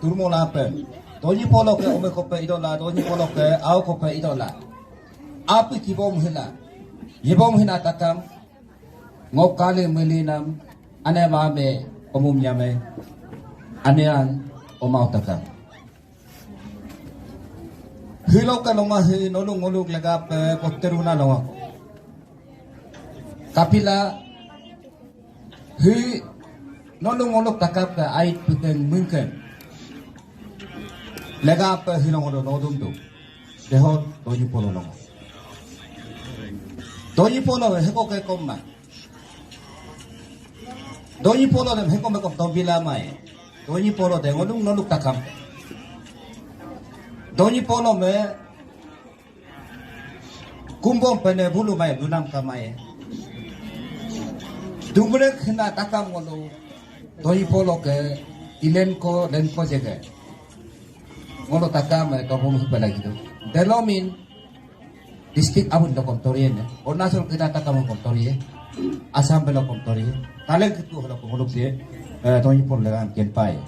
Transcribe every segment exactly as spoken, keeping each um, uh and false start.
Turmo lapen. Donyi Polo ke ome kope idola, Donyi Polo ke au kope idola. Api kibom hila. Yibom hina takam. Ngo kali melinam. Ane mame omum nyame. Ane an omau takam. Hilo ke longa hi nolu ngoluk legape koteruna longa. Kapila hi nolu ngoluk takap ke ait puteng mengken. Legape hilo ngolu nodum tu. Dehon Donyi Polo longa. Donyi Polo heko ke koma. Donyi Polo dem heko mekom tombila mai. Donyi Polo de ngolung noluk takam. Donyi Polo me kumbom pene bulu mai lunam kamai. Dumrek hina takam ngolu. Donyi Polo ke ilenko lenko jege. Ngolu takam e tobom hupe lagi tu. Delomin district abun dokom toriye ne. Arunachal kita takam kom toriye. Assam belo kom toriye. Taleng kitu holo kom ngoluk ye. Eh, Donyi Polo legan kenpai.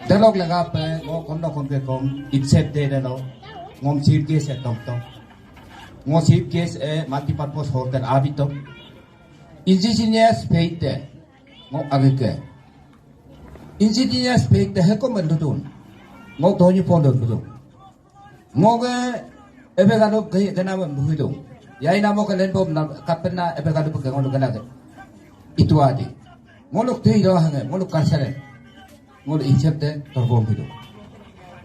Delok legape ngo kondo kom ke kom ipset de delo. Ngom chief guest e tom tom. Ngo chief guest e multipurpose hotel abito. Indigenous faith de. Ngo agike. Indigenous faith de heko men dudun. Ngo Donyi Polo dudun. Ngoge ebe galup ke gena mem buhidung. Yai namo ke lenbom na kapena ebe galup ke ngolu gena ke. Itu adi. Ngoluk tei do hange, ngoluk karsare. Ngolu ichem te torbom hidung.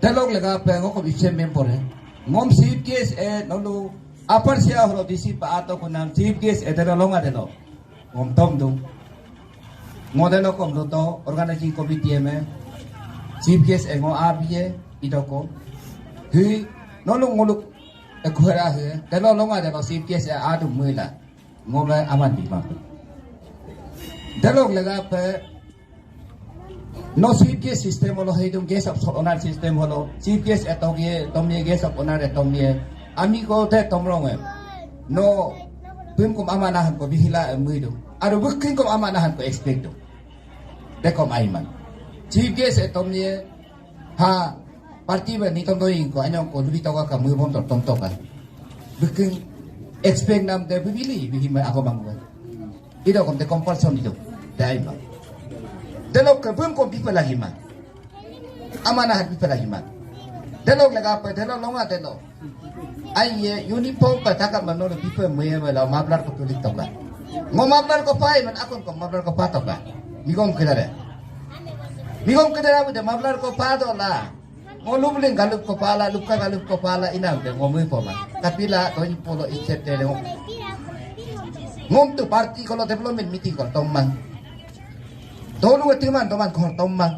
Telok legape ngokom ichem mempore. Ngom chief guest e nolu Upper Siang holo D C pa ato kunam chief guest e telo longa telo. Ngom tom dung. Ngo delo kom luto organizing committee eme. Chief guest e ngo abiye idoko. Hui nolu ngoluk ekuhera he. Delo longa delo chief guest e adu muila. Ngo me aman bima. Delo legape no chief guest system holo hidung guest of honor system holo. Chief guest e togie tomie guest of honor e tomie. Ami ko te tomrong e. No pim kum amanahan ko bihila e muidu. Adu bukin kum amanahan ko expect do. Dekom aiman. Chief guest e tomie ha party be nitom doing ko anyong ko lubi toka ka muibom to tom toka. Bukin expect nam de bibili bihima ako mangwa. Ido kom de compulsion ido. Dai ma. Delo ke bun kom bipa lagi ma. Amana hat bipa lagi ma. Delo legape delo longa delo. Aiye uniform pa takap mano bipa meye mela mablar ko tulik toka. Ngo mablar ko pai man akon ko mablar ko pa toka. Migom kedare. Migom kedare bu de mablar ko pa dola. Ngo lubling galup ko pala, lubka galup ko pala inam de ngo mui poma. Kapila Donyi Polo ichet de ngo. Ngom tu party kolo development meeting kolo tomang. Tolu timan toman kolo tomang.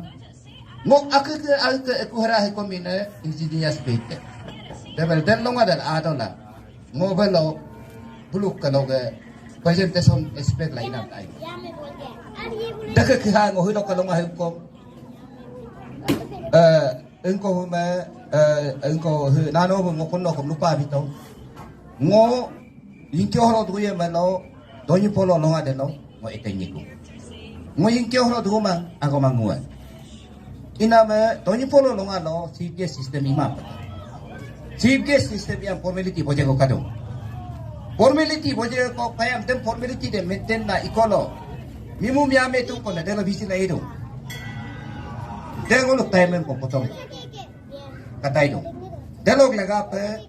Ngo akeke akeke ekuhera he komine indigenous faith. Debel del longa del adola. Ngo belo buluk kaloge presentation expect la inam tai. Deke kiha ngo hilo kalonga he kom. Eh, Engko hume, eh, engko hu, nano hu ngo kono kom lupa bito. Ngo, ingkyo holo duye melo, Donyi Polo longa delo, ngo ete nyiku. Ngo ingkyo holo duma, ako manguan. Iname, Donyi Polo longa lo, chief guest system ima. Chief guest system yang formality boje ko kadung. Formality boje ko kayam dem formality de maintain na ikolo. Mimu miame tu kona, delo bisi na idung. Dengoluk time ko potong. Katai dong. Delok legape,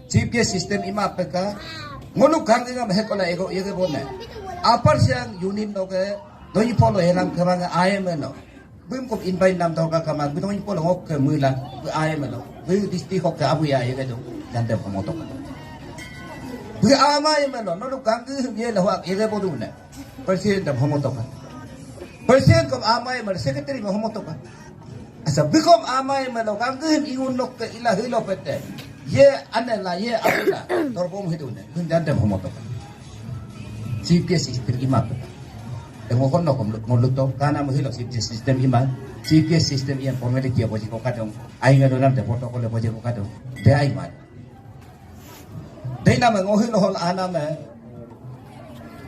chief guest system ima peka, ngoluk gangging am hekola ego, ego bone. Upper Siang unit noke, Donyi Polo helam kebang ayem no. Bim kom invite nam toka kama, Donyi Polo ngok ke mula, ayem no. Bim district hok ke abu ya, ego dong, dan dem komotok. Bim ama ayem no, noluk gangging ye lawak, ego bodune. President dem homotoka. President kom amai mal secretary ma homotoka. Asa bikom amai malo kangkehim ingun nok ke ila hilo pete. Ye ane la ye abula. Torbom hidune. Bun dan dem homotoka. Chief guest system ima peta. Emo kon nokom ngoluto. Kana mo hilo chief guest system ima. Chief guest system iyan formality ya boji ko kadong. Ai ngadonam de protocol ya boji ko kadong. De ai mal. Deiname ngohi lohol aname.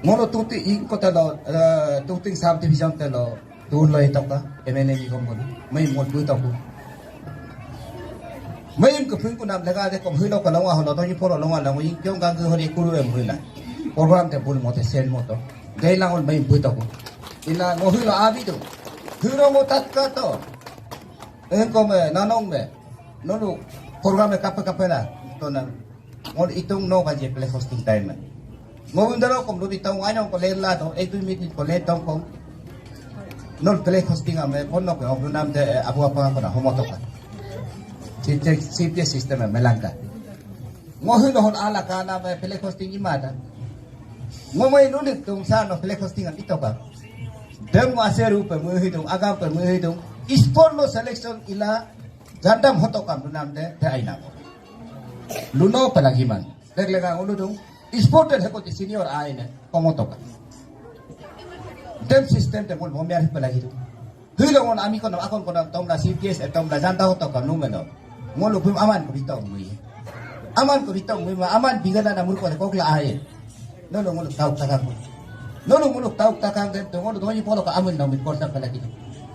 Ngolo tuti ingko telo, eh, tuting subdivision telo. Tun lo itoka, M N A ni kom kono. Mai mot bu toku. Mai im ke pun kunam lega de kom hilo ka longa holo Donyi Polo longa longa ing kyong gang ke hori kuru em hila. Program te bul mote sen moto. Dai langol mai im bu toku. Ila ngo hilo abi tu. Hilo ngo tatka to. Engko me nanong me. Nolu program me kape kape la. Tona. Ngol itung no baje flag hoisting time. Ngol undaro kom lubi tong anyong ko lela to, eight minute ko le tong kom. Nol flag hoisting ame pon no ko lunam de abu apa ko na homoto ka. Sip sip system me langka. Ngol hilo hon ala kana me flag hoisting imada. Ngomoi nulik tung sa no flag hoisting am itoka. Dem aseru pe muhitung, agam pe muhitung. Sport lo selection ila jandam hoto kam lunam de te aina ko. Luno pelagiman. Dek lega ngolu dung. Sport den heko ti senior aine. Komotoka. Dem system te mul momiar pelagidu. Hilo ngon ami kono akon kono tomla C P S e tomla janda hoto kam numeno. Ngolu pum aman ko bito mui. Aman ko bito mui ma aman bigana na murko de kokla aye. Nolu ngolu tauk takang. Nolu ngolu tauk takang dem to ngolu Donyi Polo ka aman na mui korsa pelagidu.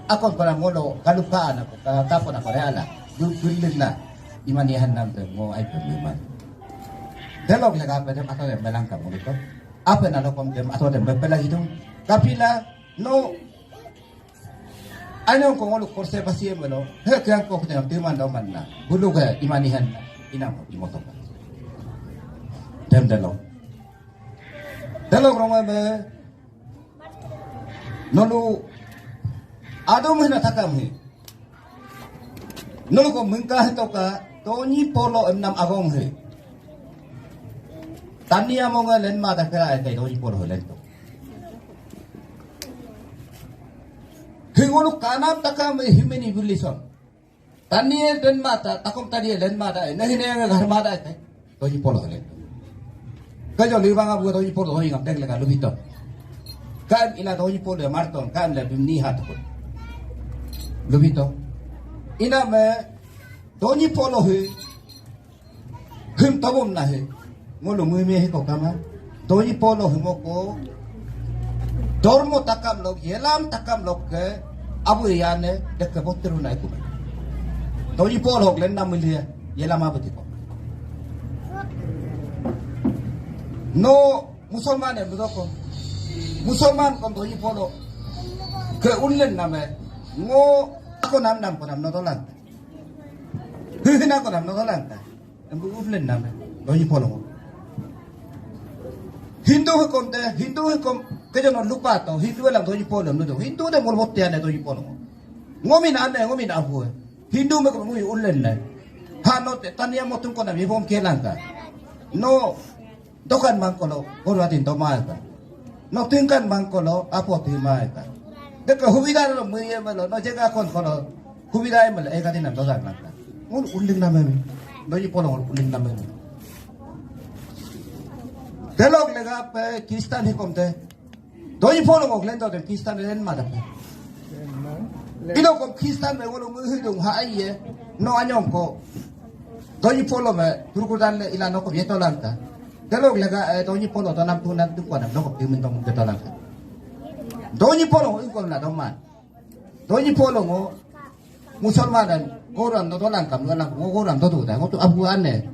Akon kono ngolu kaluka na ka tapo na koreala. Du kullin na. Imani han nam te ngo ai pun iman. Delok lega pe dem ato dem belangka ngolu to. Ape na lokom dem ato dem bepelagidu. Kapila no Anyong ko ngolu korse basi emelo, he kiyang ko kuteng timan do manna. Bulu ke imani han inam imoto. Dem delo. Delo rong eme nolu adom hina takam hi. Nolu ko mengka hitoka Donyi Polo emnam agong hi. Tani amonga lenma dakera ekai Donyi Polo lento. Hingolu kanam takam human evolution. Tanie den mata, takom tanie den mata, eh, nahi ne nga har mata, eh, Donyi Polo helen. Kajo libang abu Donyi Polo, Donyi ngam deng lega lubito. Kan ila Donyi Polo, Marton, kan le bimni hat ko. Lubito. Ina me, Donyi Polo hi, Him tobom nahe. Ngolu mui mehe ko kama. Donyi Polo himoko. Dormo takam lok, yelam takam lok ke. Abu yane, deke boteru na ikume. Donyi Polo hok lenna milia. Yelam abu tiko. No, Musulman em doko. Musulman kom Donyi Polo. Ke unlen name. Ngo, ako nam nam ko nam no dolan. Hihina ko nam no dolan. Embu uflen name, Donyi Polo. Hindu hukum te, Hindu hukum, kejo no lupa to, Hindu elang Donyi Polo no do. Hindu de mol botte ane Donyi Polo. Ngomin ane, ngomin abu. Hindu me ko mui ulen ne. Ha no te, tania mo tungko na mi bom kelangka. No, dokan mangkolo, koru atin to maika. No tingkan mangkolo, apo ti maika. Deka hubida lo mui emelo, no jega kon kolo. Hubida emelo, ega dinam dokan mangka. Ngolu uling namem. Donyi Polo ngolu uling namem. Delok lega pe Kristan hikom te. Donyi Polo ngok lento te Kristan len mada pe. Ino kom Kristan me ngolu muhidung ha aiye. No anyong ko. Donyi Polo me turkudan le ila no kom yeto lanta. Delok lega, eh, Donyi Polo to nam tu nam tu ko nam no kom timin tong yeto lanta. Donyi Polo ngok ingko na doman. Donyi Polo ngo Musulman dan koran no dolan kam dolan ngo koran to tu da ngo tu abu ane.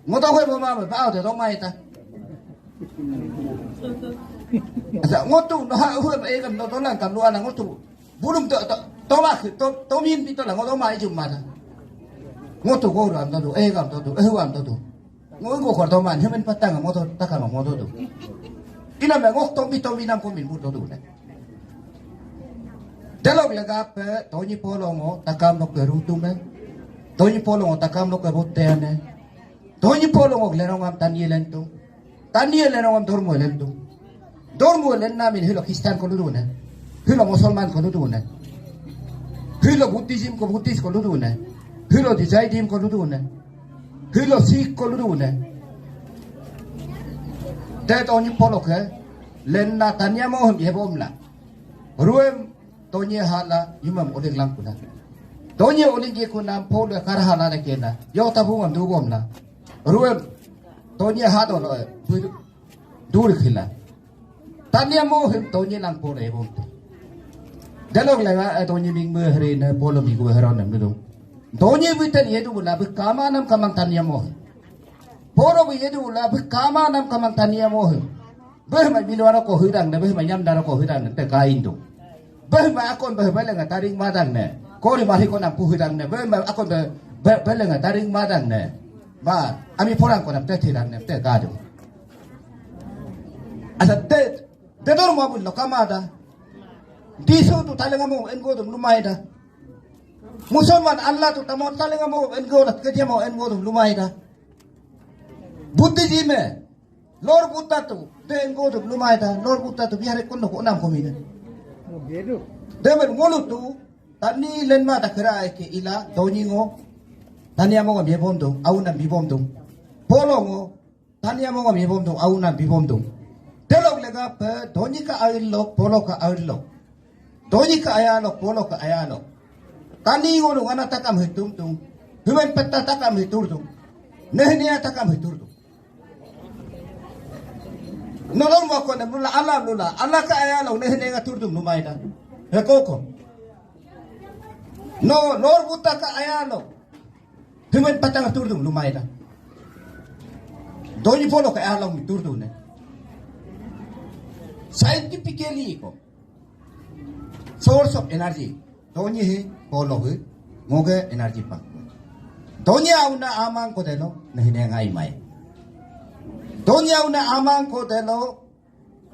Ngo to hoi mama ba de doma ita. Asa ngo tu no ha hoi ba egan no dolan kam dolan ngo tu. Bulum to to to ma to to min pi to la ngo doma ijum mata. Ngo tu koran to tu egan to tu ehuan to tu. Ngo ngo kor doman hemen patang mo to takam mo to tu. Ina me ngo to mi to mi nam ko min bu to tu ne. Delok legape Donyi Polo ngo takam lokke rutume. Donyi Polo ngo takam lokke botteyane. Donyi Polo ngo lenongam tanie lentung. Tanie lenongam dormo lentung. Dormo lennamin hilo Kristan ko ludune. Hilo Musulman ko ludune. Hilo Buddhism ko Buddhist ko ludune. Hilo Jainism ko ludune. Hilo Sikh ko ludune. Te Donyi Polo ke lenna tania mohon yebomna. Ruem Donyi hala yumam oling langkuna. Donyi oling yekuna polo kar hala lekena. Yo tabungam dugomna. Ruem Donyi hado lo, eh, duri khila. Tania mohim Donyi lang polo ebomte. Delok lega, eh, Donyi mingme herine, Polo mingme heronem dudung. Donyi biten yedu bula, bí kamanam kamang tani amo. Polo bí yedu bula, bí kamanam kamang tani amo. Bí ma miluara ko hidang ne, bí ma nyamdara ko hidang ne, te kaindu. Bí ma akon bí belenga taring madang ne. Kori mari ko nampu hidang ne, bí ma akon bí, bí, belenga taring madang ne. Ma, ami porang ko nam te hidang ne, te kadu. Asa te, te dor mo bul lo kamada. Disu tu talenga mo engo dum lumaida. Musulman Allah tu tamo talenga mo engo la keje mo engo dum lumaida. Buddhism e, Lord Buddha tu, de engo dum lumaida, Lord Buddha tu bihare kono ko nam komina. Demen ngolu tu, tani lenma takera eke ila, Donyi ngo, tani amo ngam yebom dum, auna bibom dum. Polo ngo, tani amo ngam yebom dum, auna bibom dum. Delok legape, Donyi ka air lok, Polo ka air lok. Donyi ka ayalok, Polo ka ayalok. Tani ngolu ngana takam hitum tum. Human petta takam hitur tum. Nehnia takam hitur tum. Nolong mako nem lula alam lula. Ala ka ayalok, nehnia ngatur tum lumaida. Hekoko. No, Lord Buddha ka ayalok. Human patang turdung lumaida. Donyi Polo ka along mi turdung ne. Scientifically ko. Source of energy. Donyi hi, Polo hi, ngoge energy pak. Donyi auna amang ko delo, nehine ngai mai. Donyi auna amang ko delo,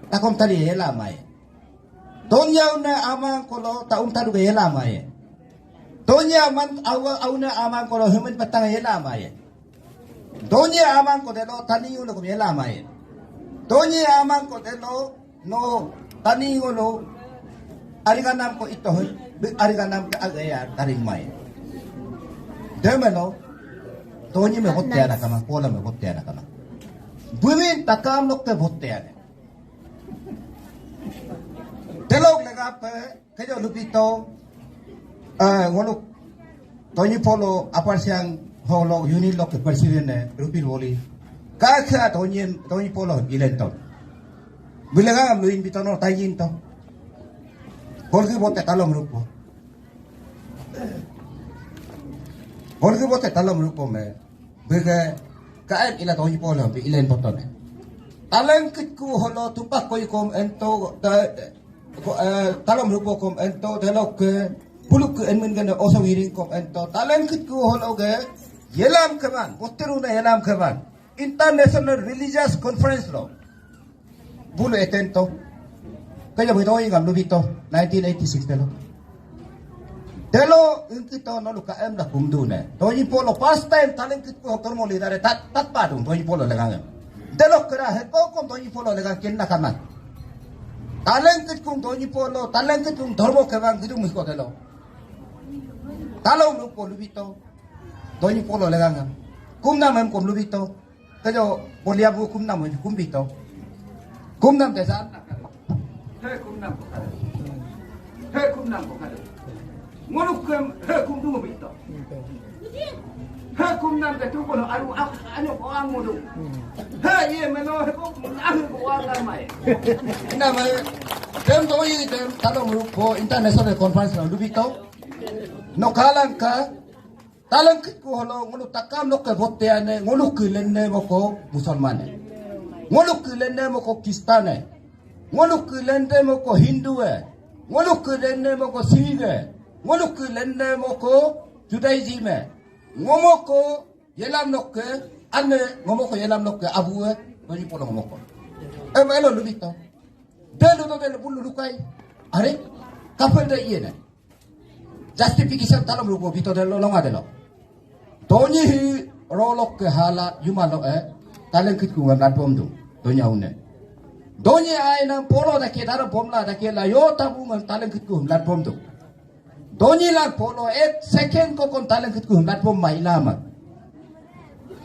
takom tali yela mai. Donyi auna amang kolo, taum taduge yela mai. Donyi aman, awa, auna amang kolo, human patang yela mai. Donyi amang ko delo, tani uno ko yela mai. Donyi amang ko delo, no, tani uno, ariganam ko ito, ariganam ka agaya, taring mai. Demelo, Donyi me botte ana kama, Polo me botte ana kama. Bumin takam lokke botte ana. Delok legape, kejo lupito, eh, ngoluk, Donyi Polo, Upper Siang, holo, unit lokke president ne, Rupil Woli. Kakha Donyi, Donyi Polo, ilenton. Bilega ngam luin bitono, tayin to. Golgi botte talom rupo. Golgi botte talom rupo me. Bege, kaen ila Donyi Polo, bi ilen botone. Taleng kitku holo tupak koi kom ento, ta, ko, eh, talom rupo kom ento, delokke, buluk ke enmen gene osong iring kom ento. Taleng kitku holo ge, yelam keman, boteruna yelam keman. International Religious Conference lo. Bulu etento. Kaya bito ingam lubito, nineteen eighty-six delo. Delo, ingkito nolu ka em da kumdune. Donyi Polo first time taleng kitku hotor mo lidare tat, tat padung Donyi Polo legangem. Delo kera heko kom Donyi Polo legang kenna kaman. Taleng kitku Donyi Polo, taleng kitku dormo kebang gitu miko delo. Talong lupo lubito. Donyi Polo legangem. Kumnam em kom lubito. Kajo, bolia bu kumnam, kumbito. Kumnam desa. He kumnam ko kare. He kumnam ko kare. Ngoluk kem, he kumdu bito. He kumnam ke tu kono aru ak, anyo ko ang mudu. He, ye meno, he ko, ahu ko ang lamai. Ina mai, dem to yi, dem, talo mudu ko international conference na lubito. No kalang ka, Taleng kitku holo ngolu takam lokke botte ane, ngolu ke lenne moko Musalman e. Ngolu ke lenne moko Kristan e. Ngolu ke lenne moko Hindu e. Ngolu ke lenne moko Sikh e. Ngolu ke lenne moko Judaism e. Ngomoko yelam lokke ane, ngomoko yelam lokke abu e, Donyi Polo ngomoko. Em elo lubito. Delu to delu bulu lukai. Are, kapel de iye ne. Justification talom rupo bito delo longa delo. Donyi hi rolok ke hala yuma lo e, taleng kitku ngam lat bom dung. Donyi aune. Donyi ai nam Polo dake dara bomla dake la yo tabu ngam taleng kitku ngam lat bom dung. Donyi la Polo ek second ko kon taleng kitku ngam lat bom mai lama.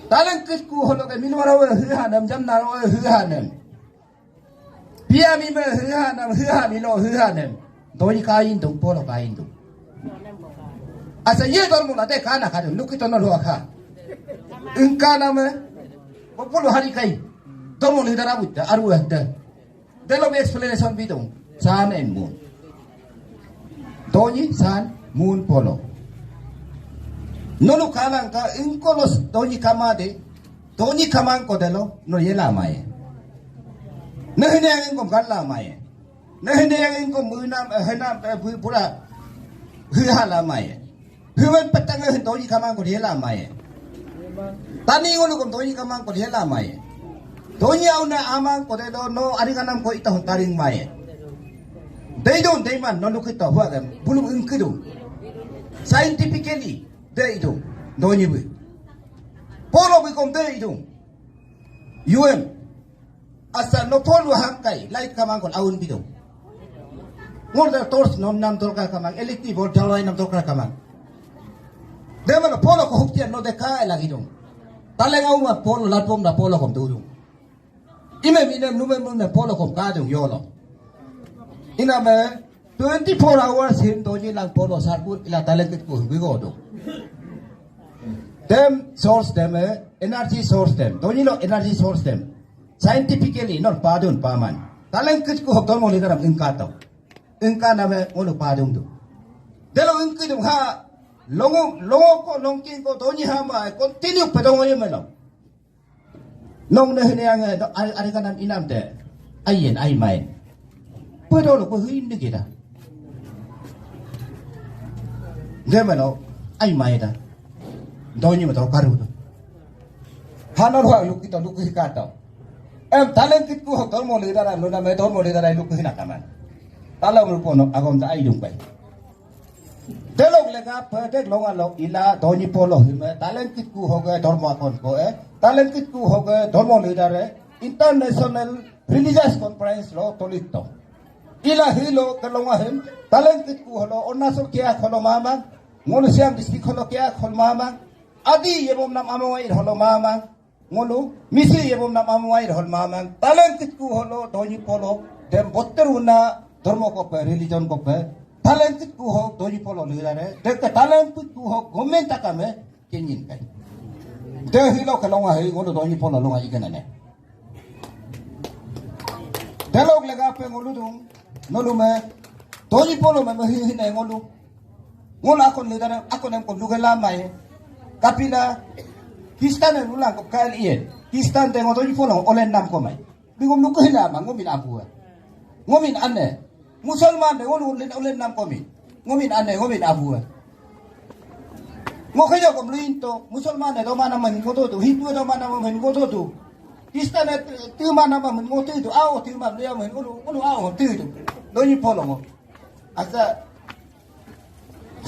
Taleng kitku holo ke minwara we hihanem, jamna we hihanem. Pia mi me hiha nam hiha mi lo hiha nem. Donyi kain dung, Polo kain dung. Asa ye dormo la de kana kadu, lukito no lua ka. Ingka name, Polo hari kai. Dormo ni dara buta, aru eh de. Delo be explanation bidung, sun and moon. Donyi, Sun, Moon, Polo. Nolu kalangka ingkolos Donyi kamade, Donyi kamang kodelo, no yela maye. Nehene yang ingkom gala maye. Nehene yang ingkom munam, eh, henam, eh, bu-, pura, hihala maye. Human petang eh Donyi kamang kode yela maye. Tani ngolu kom Donyi kamang kode yela maye. Donyi auna amang kodelo no arikanam ko ita hun taring maye. Deidung, deiman, no lukita huagam, bulum ingkidung. Scientifically, deidung, Donyi bu. Polo bu kom deidung. U N. Asa no polo hangkai, light kamang kon aun bidung. Ngol da torch non nam dorkar kamang, electric bulb jalai nam dorkar kamang. Demana polo ko huktian no deka lagidung. Taleng auma polo latpom da polo kom tudung. Imem inem numem numem polo kom kadung yolo. Iname twenty-four hours him Donyi lang polo sarkut ila taleng kitku him gigodung. Dem source dem, eh, energy source dem. Donyi lo energy source dem. Scientifically not padun paman. Taleng kitku hok dormo lidaram ingkato. Ingkaname ngolu padung tu. Delo ingkidung ha longo, longo ko longking ko Donyi hama continue pedongo yemelo. Nong ne hene yang, eh, do-, ari, arikanam inam de. Ayen, ai main. Pedolo ko hin de kita. Demano, ai main da. Donyi mato karu do. Hanor wa lukita luku hikato. Em taleng kitku hok dormo lidara, luna me dormo lidara luku hina kaman. Taleng rupono agom da aidung pai. Delok legape dek longa lo ila Donyi Polo hime taleng kitku hoge dormo akon ko e, taleng kitku hoge dormo lidare, International Religious Conference lo tolito. Ila hilo ke longa him, taleng kitku holo, Arunachal kia holo mamang, ngolu Siang district holo kia holo mamang, Adi yebom nam among air holo mamang, ngolu, Mising yebom nam among air hol mamang, taleng kitku holo, Donyi Polo, dem botter una, dormo kope, religion kope, taleng kitku ho, Donyi Polo lidare, deke taleng kitku ho, government takame, kenyin kai. De hilo ke longa hi, ngolu Donyi Polo longa ikenane. Delok legape ngolu dung, nolu me, Donyi Polo me, me hi hine ngolu. Ngol akon lidare, akon em ko luge lamai. Kapila, Kristan em ulang ko kail iye. Kristan te ngo Donyi Polo olen nam ko mai. Bigom luge hila ma, ngomin abua. Ngomin ane. Musalman de ngol olen, olen nam ko mi. Ngomin ane, ngomin abua. Ngo kaya kom luinto, Musalman de domana man ngoto tu, Hindu domana man ngoto tu. Kristan de tu mana man ngoto tu, ao tu man ya man, ngolu, ngolu ao tu tu. Donyi Polo ngo. Asa,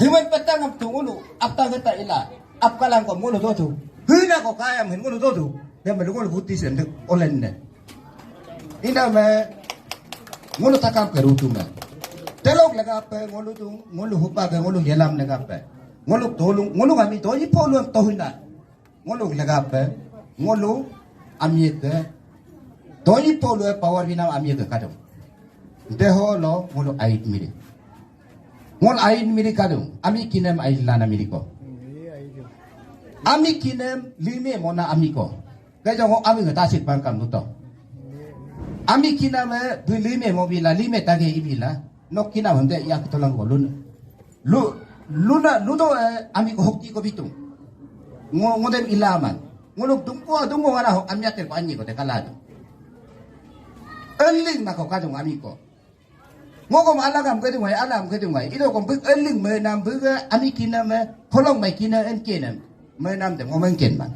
Himan petang am tu ngolu, aptang geta ila, apkalang ko ngolu dodu. Hina ko kaya am hin ngolu dodu. Dem belu ngolu buti sen dek olen ne. Ina me ngolu takam ke rutu me. Delok legape ngolu tu, ngolu hupa ke ngolu yelam legape. Ngolu tolung, ngolu kami Donyi Polo tohina. Ngolu legape, ngolu amie ke, Donyi Polo e power binam amie ke kadung. Deho lo ngolu ait miri. Ngolu ait miri kadung, ami kinem ait lana miri ko. Ami kinem lime mona ami ko. Kejo ngo ami nge tasit bangkam nuto. Ami kinam e, bu lime mo bila, lime tage ibila. Nok kinam hemde iya ketolang ko lun. Lu, luna, ludo, eh, ami ko hokti ko bitung. Ngo, ngodem ilaman. Ngoluk dungko, dungko ngara ho, ami atel ko anyi ko de kaladu. Eling mako kadung ami ko. Ngo kom alagam kedung ai, alam kedung ai. Ido kom bik eling menam bega ami kinam e, holong mai kina en kinam. Menam de, ngo mengkin man.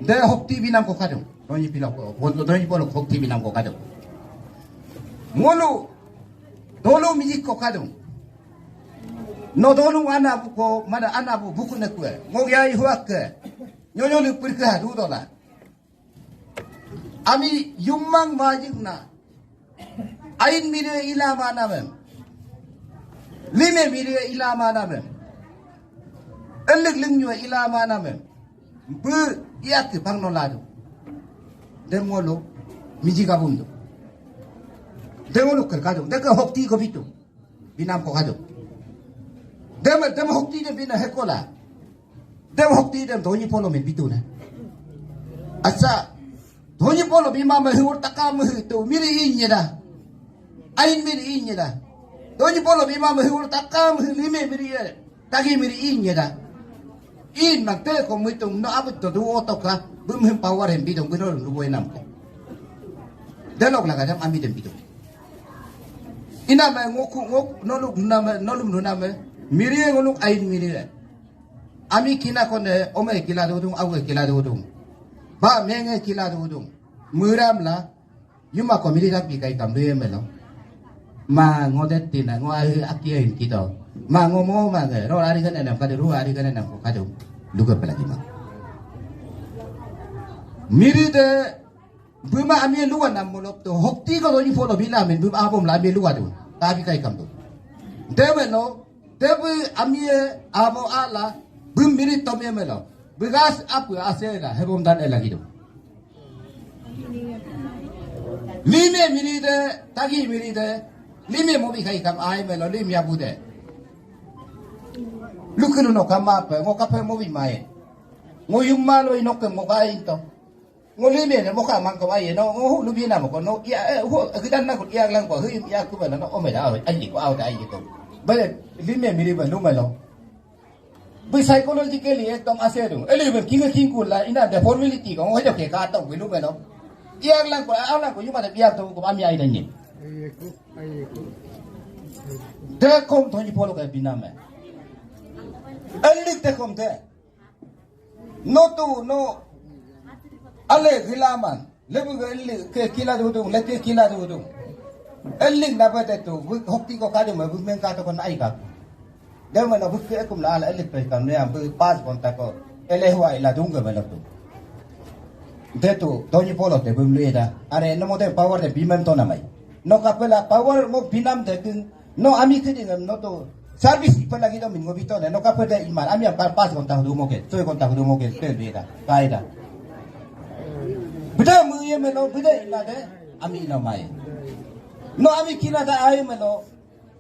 De hokti binam ko kadung. Donyi Polo ko, Donyi Polo hokti binam ko kadung. Ngolu, dolu mijik ko kadung. No dolu ana bu ko, mana ana bu buku ne kue. Ngo yai huak ke. Nyonyo ni pirke ha du dola. Ami yumang majik na. Ain mire ila manamem. Lime mire ila manamem. Elik lingnyue ila manamem. Bu iati pang no ladu. Dem ngolu miji gabundu. Dem ngolu kerkadu. Deke hokti ko bitu. Binam ko kadu. Dem, dem hokti dem bina hekola. Dem hokti dem Donyi Polo men bitu ne. Asa, Donyi Polo bima mehi ur taka mehi tu miri inyeda. Ain miri inyeda. Donyi Polo bima mehul takam hil ime miri ye. Tagi miri inye da. In mang te ko muitung no abut to du otoka. Bum him power him bidong bino lubo inam ko. Delok laga jam ami dem bidong. Iname ngoku ngok noluk name nolum nuname. Miri ye ngoluk ain miri ye. Ami kina kone ome kila dudung, awe kila dudung. Ba menge kila dudung. Muram la, yuma ko miri dak bikai kam duye melo. Ma ngo det tina, ngo ahi aki ahin kito. Ma ngo mo ma nge, ro ari kane nam kade, ru ari kane nam ko kade. Luka pelagi ma. Miri de Buma amie luwa nam molok to, hokti ko Donyi Polo bina min, buma abom la amie luwa dun. Tabi kai kam dun. Dewe no, dewe amie abo ala, bum miri tomie melo. Begas apu ase la, hebom dan ela gidu. Lime miri de, tagi miri de, lime mobi kai kam ai melo, lime abu de. Lukulu no kama pe, ngo kape mobi mai. Ngo yumma lo inoke mo kai into. Ngo lime ne moka mangko aye no, ngo hu lubina moko no, iya, eh, hu, gidan na ko iya lang ko, hu iya ku bala no, ome da, aye ko, aw da, aye ko. Bale, lime miri ba, lumelo. Bi psychologically ekdom ase dung. Eli be kinga kingkula, ina de formality ko, ngo joke ka to, bi lumelo. Iya lang ko, aw lang ko, yuma de iya to, ko ami ai danye. De kom Donyi Polo ka biname. Eli de kom de. No tu, no. Ale gilaman. Lebu ga elli ke kila dudung, leke kila dudung. Elling na bete tu, hokti ko kade ma, bu mengka to kon aika. Deme no bu ke ekum la ala elli pe kam ne am, bu pas konta ko. Ele huwa ila dunga melo tu. De tu, Donyi Polo te bum leda. Are no mo de power de bimem to namai. No kapela power mo binam de king. No ami kídí ngam no to service ipa lagi do min ngo bito ne no kapeda iman ami apa pas kontak hudu moke, soy kontak hudu moke, pel beda, kaida. Beda mu ye melo, beda ina de, ami ina mai. No ami kina da ai melo,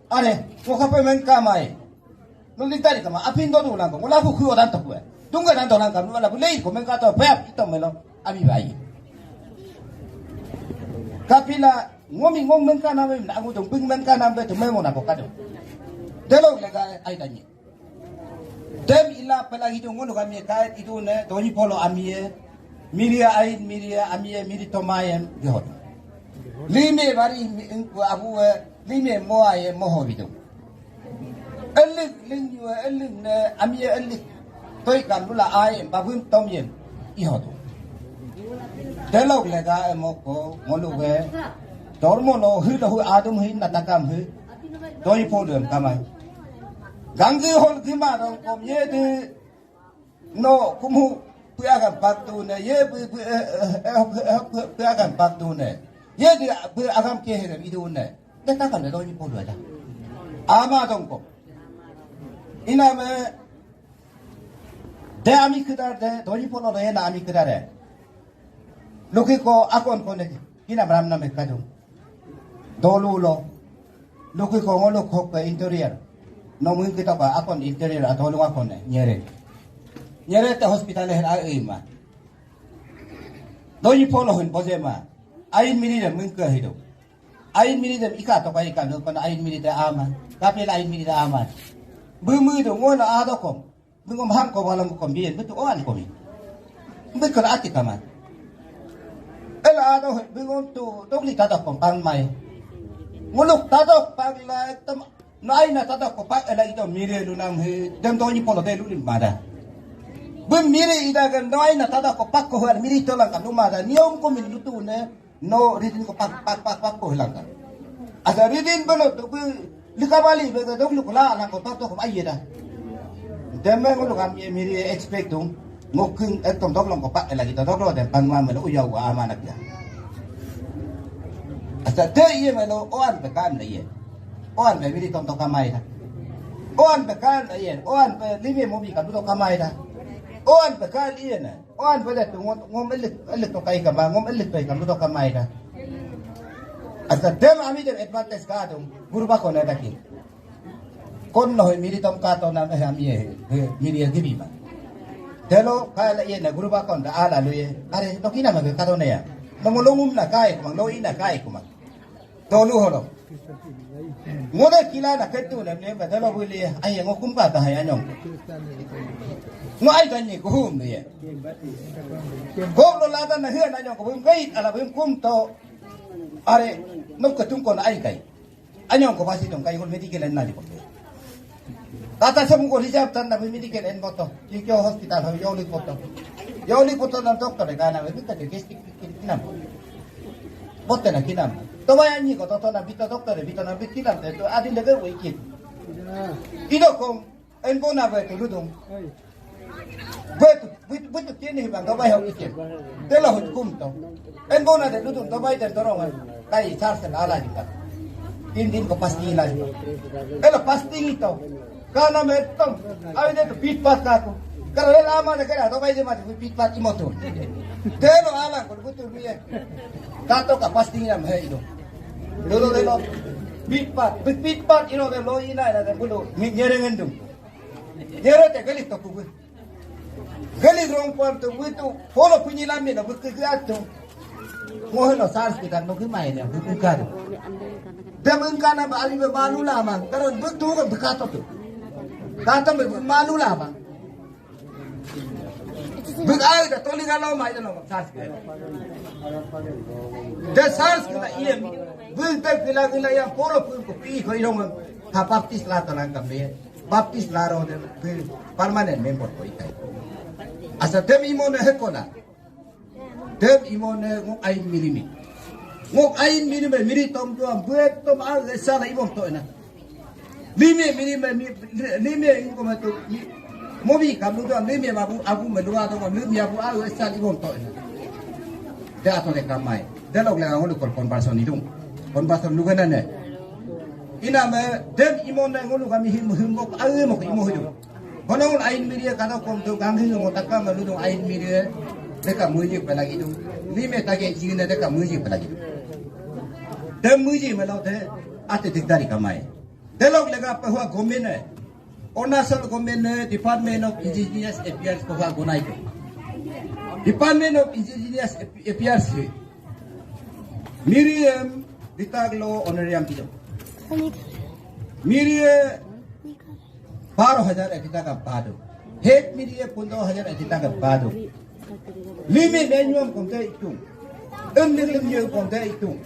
are, ngo kape mengka mai. No litari kama, apin do dulang ko, ngo laku kuo dan to kue. Tungga dan to langkam, no laku lei ko mengka to, peap ito melo, ami bai. Kapila, Ngomi ngong mengka name na angu dong bing mengka nambe tu memo na ko kado. Delo lega ai danyi. Dem ila pela hidu ngolu kami kait idu ne Donyi Polo amie. Miria ain miria amie miri tomayen gehot. Lime bari mi ingku abu e lime moa ye moho bidu. Elik ling yue elik ne amie elik. Toi kam lula ai babun tom yen iho tu. Delok lega emoko ngoluge. Dormo no hu dohu adum hu na takam hu. Donyi Polo em kamai. Ganggu hol gima dong kom ye de no kumhu pia kan pak tu ne ye pu pu eh eh eh pia kan pak tu ne. Ye de pu agam ke he idu ne. De takam de Donyi Polo ada. Ama dong kom. Ina me De ami kídar de, Donyi Polo de na ami kídar de. Luki ko akon kone, kina bram na me kajung. Dolu lo. Luki ko ngolu ko ke interior. No mungkin kita ko akon interior atau lu akon ne, nyere. Nyere te hospital her a ima. Donyi Polo hin bojema. Ain miri de mungke hidup. Ain miri de ika to kai kan, kono ain miri de aman. Kapil ain miri de aman. Bumi do ngona adokom. Bingom hang ko balang ko kombien, betu oan komi. Bekel ati kaman. Ela ado bingom tu, dogli tadok kom pang mai. Nguluk tadok pang la, tem, no aina tadok ko pak ela ito mire lunam he, dem Donyi Polo de lulim mada. Bim mire ida gen no aina tadok ko pak ko huar miri tolang ka lumada, niom komin lutu ne, No ridin ko pak pak pak pak ko hilangka. Asa ridin belo to ko likabali be to dok lukula alang ko pak to ko aye da. Deme ngolu kami miri expect tung ngoking ektom dok long ko pak lagi to dok lo dem pangma melo uya wa amana pia. Asa de iye melo oan pe kan le iye. Oan pe miri tom to kamai da. Oan pe kan le iye. Oan pe libi mobi ka to kamai da. Oan pe kan iye na. Oan bele tu ngom ngom elik elik to kai kama ngom elik to kama to kama ida. Asa dem ami dem advantage ka dong guru ba kone daki. Kon no miri tom ka to nam eh ami eh miri eh gibi ma. Delo kala iye na guru ba kon da ala lu ye. Are to kina ma ka to ne ya. No mo longum na kai kuma lo ina kai kuma. Tolu holo. Ngode kila na ketu na ne ba dalo buli ai ngo kumpa ta hai anyong. Ngo ai tani ko hum ne. Ko lo la ta na hia na anyong ko hum kai ala hum kum to. Are no ketung ko na ai kai. Anyong ko basi tong kai hol medical en na di ko. Tata samu ko reserve tan na medical en boto. Kikyo hospital ho yoli boto. Yoli boto na doctor e gana we ka de gestik kinam. Botte na kinam. Tobai anyi ko toto na bito doctor e bito na bit kinam te to adi lege we kin. Ido kong en bona we to ludung. Betu, betu, betu kini bang tobai ho ikin. Telo hut kum to. En bona de ludung tobai de dorong. Kai sar sen ala jika. Tin din ko pasti ila jika. Elo pasti ito. Kana metom. Awi de to pitpat kaku. Kalo lela ama de kena tobai de mati pitpat imoto. Telo ala ko betu biye. Kato ka pasti ina mhe ido. Dolo delo. Pitpat, pitpat ino de lo ina ina de bulu. Ni nyere ngendung. Nyere te gelik to kubu. Gali rong kuan tu witu polo punyi lami na bukti atu. Ngohelo sars kita no kimai ne bukti kadu. Dem engkana ba ali be malu lama. Karon buktu kan bekato tu. Kato be malu lama. Buk ai da toli galo mai da no sars kita. De sars kita iem. Bukti gila gila yang polo pun ko pi ko irong. Ha baptis la tanang kambe. Baptis laro de, de permanent member ko ikai. Asa dem imone hekola. Dem imone ngok ain mirimi. Ngok ain mirimi miri tom tuam buet tom a sala imom to ena. Lime mirimi mi- lime ingko matu mi- mobi kamu tuam lime mabu abu melua to lime abu a sala imom to ena. De ato de kamai. De lok le ngolu kol conversion idung. Conversion lugana ne. Ina me dem imon na ngolu kami him him bok ae mok imo hidu. Kono ngolu ain mirie kado kom tu ganghi ngo takam ludung ain mirie deka muji pelagi du. Lime tage jingna deka muji pelagi du. Dem muji melo de ate dikdari kamai. Delok lega pehua gomene. Arunachal gomene Department of Indigenous Affairs pehua gonai ko. Department of Indigenous Affairs he. Miriam ditaglo honorarium pido. Mirie baro hajar ekitaka bado. Het mirie pundro hajar ekitaka bado. Limi menyuam konte itung. Em lim lim ye konte itung.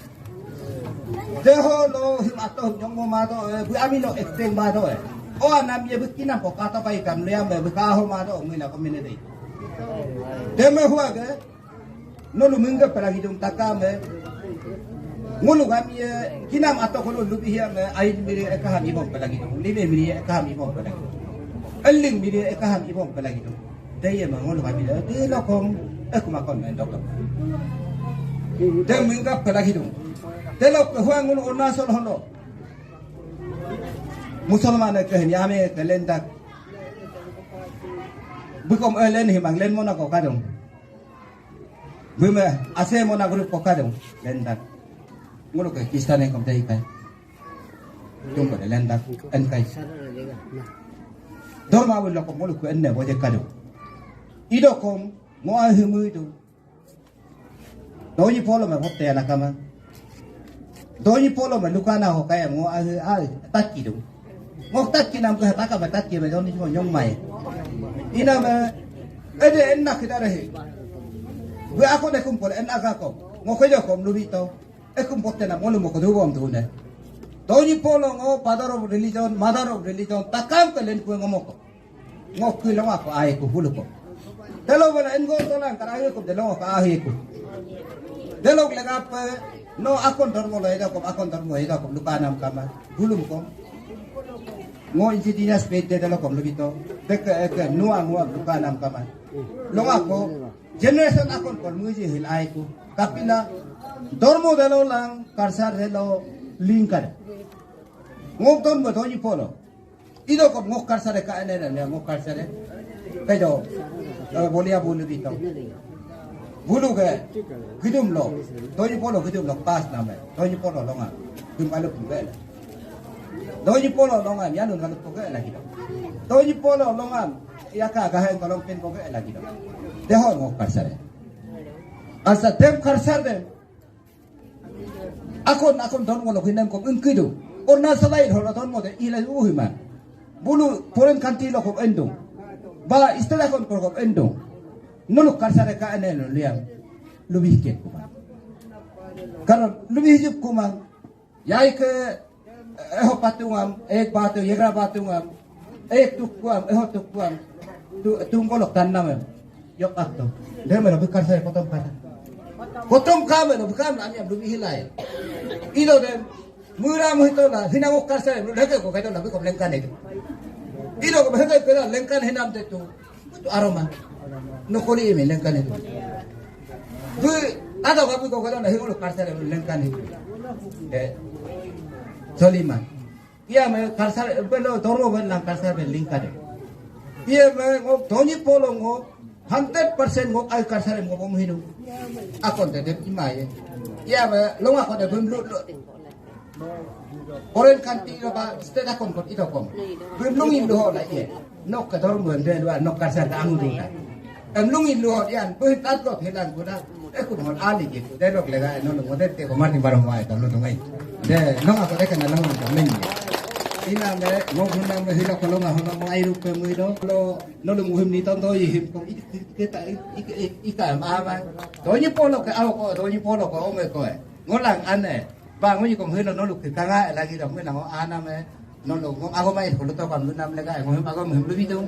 Deho lo him ato nyong mo mado e bu ami lo extend mado e. O anam ye bu kinam ko kata pai kam liam e bu kaho mado ngina ko mene dei. Deme hua ke. Nolu mingga pelagi dong takame. Ngolu kami e kinam ato kolo lubi hiame ain miri ekaham ibom pelagi dong. Lime miri ekaham ibom pelagi dong. Eling miri ekaham ibom pelagi dong. Deye ma ngolu kami de de lokom ekum akon men dokam. De mingga pelagi dong. De lok ke huang ngolu Arunachal holo. Musalman ke nyame ke lendak. Bukom elen himang len mona ko kadong. Bíme ase mona group ko kadung lendak. Ngulu ke Kristen kom tei kai. Tung ko lendak en kai. Dorma wilo ko ngulu ko enne boje kadung. Ido kom ngo ahimu ido. Donyi Polo me botte ana kama. Donyi Polo me lukana ho kaya ngo ahi ai taki do. Ngo taki nam ke taka me taki me Donyi Polo nyong mai. Ina me ede enna kidare he. Gue ako de kumpol enna ka ko. Ngo kejo kom lubito. Ekum botte na molu mo ko dubom dune. Donyi Polo ngo father of religion, mother of religion takam ke len kue ngomoko. Ngok kui longa ko ai ku bulu ko. Delo bala engo tolang kara ai ku delo ko ai ku. Delo legape no akon dormo lo eda ko akon dormo eda ko lukanam kama bulum ko. Ngo indigenous faith de delo ko lubito. Deke eke nua nua lukanam kama. Longa ko generation akon ko muji hil ai ku. Kapila dormo delo lang karsar delo lingkar. Ngok dormo Donyi Polo. Ido ko ngok karsare ka ene ne ngok karsare. Pedo. Eh, bolia bulu bito. Bulu ke gidum lo. Donyi Polo gidum lo pas name. Donyi Polo longa. Dum alup bela. Donyi Polo longa ni anu alup ko lagi. Donyi Polo longa ya ka gahen kolom pen ko lagi. Deho ngok karsare. Asa dem karsar dem. Akon akon dormo lo hinam ko engkidu. Orna salai holo dormo de ila uhima. Bulu foreign country lo ko endung. Ba istela kon ko endung. Noluk culture ka ane lo liam. Lubi ke kumang. Karon lubi hijup kumang. Yai ke eho patungam, ek batu, yegra patungam, ek tukuam, eho tukuam. Tu tunggolok tanam em. Yok akto. Dem lo bikar saya kotom kata. Kotom kame lo bikam ami am lubi hilai. Ilo dem mura muhito la hinang ok culture em leke ko kaito la bikom lengkan itu. Ilo ko heke ko lengkan hinam te tu. Tu aroma. Nokoli imi lengkan itu. Bu ada kabu ko kaito la hinang culture em lengkan itu. Eh. Solima. Iya me culture belo dormo ben lang culture ben lingkade. Iya me ngok Donyi Polo ngok hundred percent ngok ai culture ngok bom hinu. Akon te dem imaye. Iya me longa ko de bem lu lu. Foreign country lo ba state akon ko ito kom. Bem lungin lo la iye. Nok ka dormo em de lo nok culture ka angu do. Em lungin lo iyan bem tatlot hilang kuda. Eku mon ali gitu. De lok lega no no mode te ko mati barong wai tam no tungai. De no ako de kana no no men. Ina me ngo huna me hila ko longa huna mo ai rupe mo ido. Lo no lo muhim ni tondo ihim ko kita ika ma ma. Donyi Polo ke au ko Donyi Polo ko ome ko. Ngolang ane. Ba ngo ko hila no lo ke kanga lagi dam na ngo ana me. No lo ngo ago mai ko lo to kam nam lega ngo him ago muhim lo bidung.